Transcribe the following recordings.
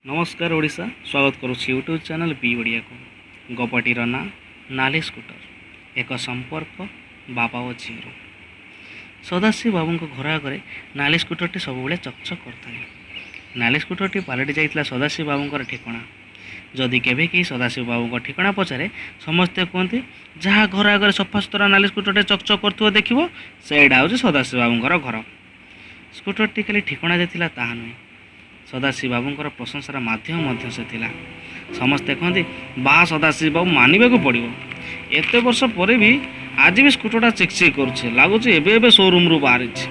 ନମସ୍କାର ଓଡ଼ିଶା, ସ୍ୱାଗତ କରୁଛି ୟୁଟ୍ୟୁବ୍ ଚ୍ୟାନେଲ୍ ବି ଓଡ଼ିଆକୁ। ଗପଟିର ନାଁ ନାଲି ସ୍କୁଟର, ଏକ ସମ୍ପର୍କ ବାପା ଓ ଝିଅର। ସଦାଶିବ ବାବୁଙ୍କ ଘର ଆଗରେ ନାଲି ସ୍କୁଟରଟି ସବୁବେଳେ ଚକଚକ କରୁଥାଏ। ନାଲି ସ୍କୁଟରଟି ପାଲଟି ଯାଇଥିଲା ସଦାଶିବ ବାବୁଙ୍କର ଠିକଣା। ଯଦି କେବେ କେହି ସଦାଶିବ ବାବୁଙ୍କ ଠିକଣା ପଚାରେ, ସମସ୍ତେ କୁହନ୍ତି, ଯାହା ଘର ଆଗରେ ସଫାସୁତୁରା ନାଲି ସ୍କୁଟରଟେ ଚକଚକ କରୁଥିବ ଦେଖିବ, ସେଇଟା ହେଉଛି ସଦାଶିବ ବାବୁଙ୍କର ଘର। ସ୍କୁଟରଟି ଖାଲି ଠିକଣା ଯେ ଥିଲା ତାହା ନୁହେଁ, ସଦାଶିବ ବାବୁଙ୍କର ପ୍ରଶଂସାର ମାଧ୍ୟମ ମଧ୍ୟ ସେ ଥିଲା। ସମସ୍ତେ କହନ୍ତି, ବା ସଦାଶିବ ବାବୁ, ମାନିବାକୁ ପଡ଼ିବ, ଏତେ ବର୍ଷ ପରେ ବି ଆଜି ବି ସ୍କୁଟରଟା ଚିକ୍ ଚିକ୍ କରୁଛି, ଲାଗୁଛି ଏବେ ଏବେ ସୋରୁମ୍ରୁ ବାହାରିଛି।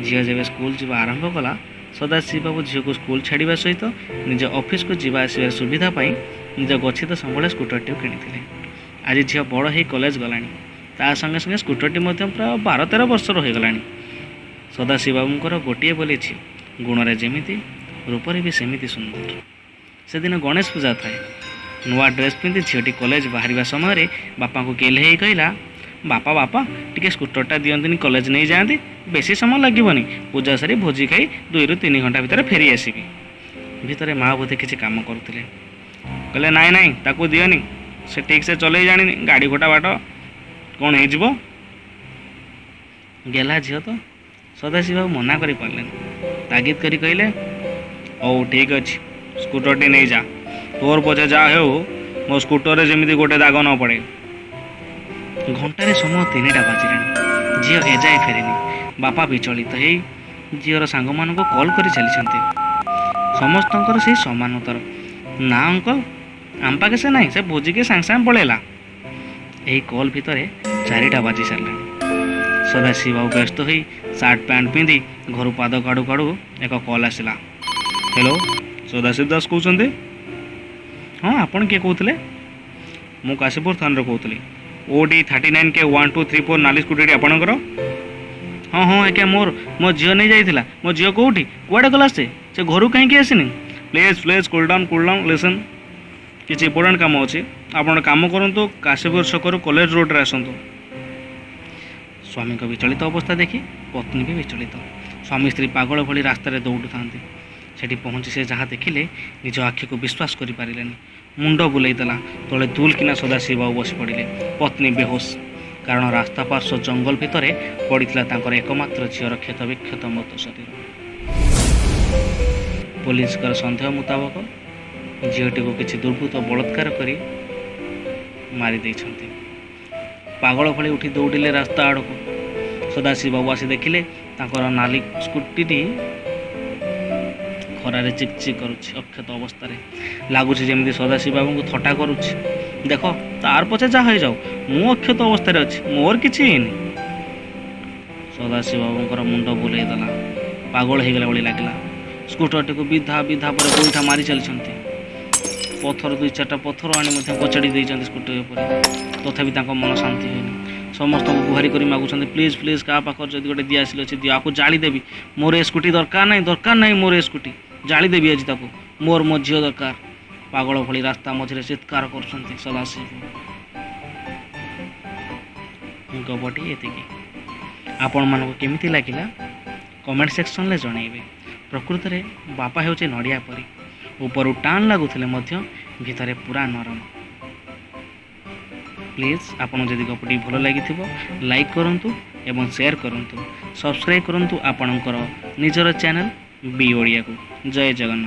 ଝିଅ ଯେବେ ସ୍କୁଲ ଯିବା ଆରମ୍ଭ କଲା, ସଦାଶିବ ବାବୁ ଝିଅକୁ ସ୍କୁଲ ଛାଡ଼ିବା ସହିତ ନିଜ ଅଫିସକୁ ଯିବା ଆସିବାର ସୁବିଧା ପାଇଁ ନିଜ ଗଚ୍ଛିତ ସମ୍ବଳ ସ୍କୁଟରଟିକୁ କିଣିଥିଲେ। ଆଜି ଝିଅ ବଡ଼ ହେଇ କଲେଜ ଗଲାଣି, ତା ସଙ୍ଗେ ସଙ୍ଗେ ସ୍କୁଟରଟି ମଧ୍ୟ ପ୍ରାୟ 12-13 ବର୍ଷର ହୋଇଗଲାଣି। ସଦାଶିବ ବାବୁଙ୍କର ଗୋଟିଏ ବୋଲି ଝିଅ, ଗୁଣରେ ଯେମିତି ରୂପରେ ବି ସେମିତି ସୁନ୍ଦର। ସେଦିନ ଗଣେଶ ପୂଜା ଥାଏ। ନୂଆ ଡ୍ରେସ୍ ପିନ୍ଧି ଝିଅଟି କଲେଜ ବାହାରିବା ସମୟରେ ବାପାଙ୍କୁ ଗେହ୍ଲେଇ କହିଲା, ବାପା ବାପା, ଟିକେ ସ୍କୁଟରଟା ଦିଅନ୍ତିନି, କଲେଜ ନେଇଯାଆନ୍ତି, ବେଶୀ ସମୟ ଲାଗିବନି, ପୂଜା ସାରି ଭୋଜି ଖାଇ 2ରୁ 3 ଘଣ୍ଟା ଭିତରେ ଫେରି ଆସିବି। ଭିତରେ ମା ବୋଧେ କିଛି କାମ କରୁଥିଲେ। କହିଲେ, ନାଇଁ ନାଇଁ, ତାକୁ ଦିଅନି, ସେ ଠିକ୍ ସେ ଚଲେଇ ଜାଣିନି, ଗାଡ଼ି ଘୋଟା ବାଟ କ'ଣ ହେଇଯିବ। ଗେହ୍ଲା ଝିଅ ତ, ସଦାଶିବ ବାବୁ ମନା କରିପାରିଲେନି। ତାଗିଦ କରି କହିଲେ, ହଉ ଠିକ୍ ଅଛି, ସ୍କୁଟରଟି ନେଇଯା, ତୋର ପଛେ ଯାହା ହେଉ, ମୋ ସ୍କୁଟରରେ ଯେମିତି ଗୋଟେ ଦାଗ ନ ପଡ଼େ। ଘଣ୍ଟାରେ ସମୟ 3ଟା ବାଜିଲାଣି, ଝିଅ ଏଯାଏ ଫେରିନି। ବାପା ବିଚଳିତ ହେଇ ଝିଅର ସାଙ୍ଗମାନଙ୍କୁ କଲ୍ କରି ଚାଲିଛନ୍ତି। ସମସ୍ତଙ୍କର ସେଇ ସମାନ ଉତ୍ତର, ନା ଅଙ୍କଲ, ଆମ ପାଖେ ସେ ନାହିଁ, ସେ ଭୋଜିକି ସାଙ୍ଗେ ସାଙ୍ଗେ ପଳେଇଲା। ଏହି କଲ୍ ଭିତରେ 4ଟା ବାଜି ସାରିଲାଣି। ସଦାଶିବ ବାବୁ ବ୍ୟସ୍ତ ହୋଇ ସାର୍ଟ ପ୍ୟାଣ୍ଟ ପିନ୍ଧି ଘରୁ ପାଦ କାଢ଼ୁ କାଢ଼ୁ ଏକ କଲ୍ ଆସିଲା। ହ୍ୟାଲୋ, ସଦାଶିବ ଦାସ କହୁଛନ୍ତି? ହଁ, ଆପଣ କିଏ କହୁଥିଲେ? ମୁଁ କାଶୀପୁର ଥାନାରୁ କହୁଥିଲି। OD 39 K 1234 ନାଲି ସ୍କୁଟିଟି ଆପଣଙ୍କର? ହଁ ଆଜ୍ଞା, ମୋର। ମୋ ଝିଅ ନେଇଯାଇଥିଲା। ମୋ ଝିଅ କେଉଁଠି? କୁଆଡ଼େ ଗଲା ସେ? ସେ ଘରୁ କାହିଁକି ଆସିନି? Please please, cool down, cool down, listen, କିଛି ଇମ୍ପୋର୍ଟାଣ୍ଟ କାମ ଅଛି। ଆପଣ କାମ କରନ୍ତୁ, କାଶୀପୁର ଛକରୁ କଲେଜ ରୋଡ଼ରେ ଆସନ୍ତୁ। ସ୍ୱାମୀଙ୍କ ବିଚଳିତ ଅବସ୍ଥା ଦେଖି ପତ୍ନୀ ବି ବିଚଳିତ। ସ୍ୱାମୀ ସ୍ତ୍ରୀ ପାଗଳ ଭଳି ରାସ୍ତାରେ ଦୌଡ଼ୁଥାନ୍ତି। ସେଠି ପହଞ୍ଚି ସେ ଯାହା ଦେଖିଲେ, ନିଜ ଆଖିକୁ ବିଶ୍ୱାସ କରିପାରିଲେନି। ମୁଣ୍ଡ ବୁଲେଇ ଦେଲା। ତଳେ ଦୁଲ କିନା ସଦାଶିବ ବାବୁ ବସି ପଡ଼ିଲେ। ପତ୍ନୀ ବେହୋସ। କାରଣ ରାସ୍ତା ପାର୍ଶ୍ୱ ଜଙ୍ଗଲ ଭିତରେ ପଡ଼ିଥିଲା ତାଙ୍କର ଏକମାତ୍ର ଝିଅର କ୍ଷତ ବିକ୍ଷତ ମୃତ ଶରୀର। ପୋଲିସଙ୍କର ସନ୍ଦେହ ମୁତାବକ ଝିଅଟିକୁ କିଛି ଦୁର୍ବୃତ୍ତ ବଳାତ୍କାର କରି ମାରି ଦେଇଛନ୍ତି। ପାଗଳ ଭଳି ଉଠି ଦୌଡ଼ିଲେ ରାସ୍ତା ଆଡ଼କୁ। ସଦାଶିବ ବାବୁ ଆସି ଦେଖିଲେ, ତାଙ୍କର ନାଲି ସ୍କୁଟିଟି ଖରାରେ ଚିକ୍ ଚିକ୍ କରୁଛି ଅକ୍ଷତ ଅବସ୍ଥାରେ। ଲାଗୁଛି ଯେମିତି ସଦାଶିବ ବାବୁଙ୍କୁ ଥଟ୍ଟା କରୁଛି। ଦେଖ, ତାର ପଛେ ଯାହା ହେଇଯାଉ, ମୁଁ ଅକ୍ଷତ ଅବସ୍ଥାରେ ଅଛି, ମୋର କିଛି ହେଇନି। ସଦାଶିବ ବାବୁଙ୍କର ମୁଣ୍ଡ ବୁଲେଇ ଦେଲା। ପାଗଳ ହେଇଗଲା ଭଳି ଲାଗିଲା। ସ୍କୁଟରଟିକୁ ବିଧା ବିଧା ପରେ ଗୋଇଠା ମାରି ଚାଲିଛନ୍ତି। ପଥର, ଦୁଇ ଚାରିଟା ପଥର ଆଣି ମଧ୍ୟ କଚାଡ଼ି ଦେଇଛନ୍ତି ସ୍କୁଟର ଉପରେ। ତଥାପି ତାଙ୍କ ମନ ଶାନ୍ତି ହୋଇନି। ସମସ୍ତଙ୍କୁ ଗୁହାରି କରି ମାଗୁଛନ୍ତି, ପ୍ଲିଜ୍ ପ୍ଲିଜ୍, କାହା ପାଖରେ ଯଦି ଗୋଟେ ଦିଆସିଲ ଅଛି ଦିଅ, ଆକୁ ଜାଳିଦେବି। ମୋର ଏ ସ୍କୁଟି ଦରକାର ନାହିଁ, ଦରକାର ନାହିଁ ମୋର ଏ ସ୍କୁଟି, ଜାଳିଦେବି ଆଜି ତାକୁ, ମୋର ମୋ ଝିଅ ଦରକାର। ପାଗଳ ଭଳି ରାସ୍ତା ମଝିରେ ଚିତ୍କାର କରୁଛନ୍ତି ସଦାଶିବ। ଗପଟି ଏତିକି। ଆପଣମାନଙ୍କୁ କେମିତି ଲାଗିଲା, କମେଣ୍ଟ ସେକ୍ସନରେ ଜଣାଇବେ। ପ୍ରକୃତରେ ବାପା ହେଉଛି ନଡ଼ିଆ ପରି, ଉପରୁ ଟାଣ ଲାଗୁଥିଲେ ମଧ୍ୟ ଭିତରେ ପୁରା ନରମ। ପ୍ଲିଜ୍, ଆପଣଙ୍କୁ ଯଦି ଗପଟି ଭଲ ଲାଗିଥିବ, ଲାଇକ୍ କରନ୍ତୁ ଏବଂ ସେୟାର କରନ୍ତୁ। ସବସ୍କ୍ରାଇବ୍ କରନ୍ତୁ ଆପଣଙ୍କର ନିଜର ଚ୍ୟାନେଲ୍ ବି ଓଡ଼ିଆକୁ। ଜୟ ଜଗନ୍ନାଥ।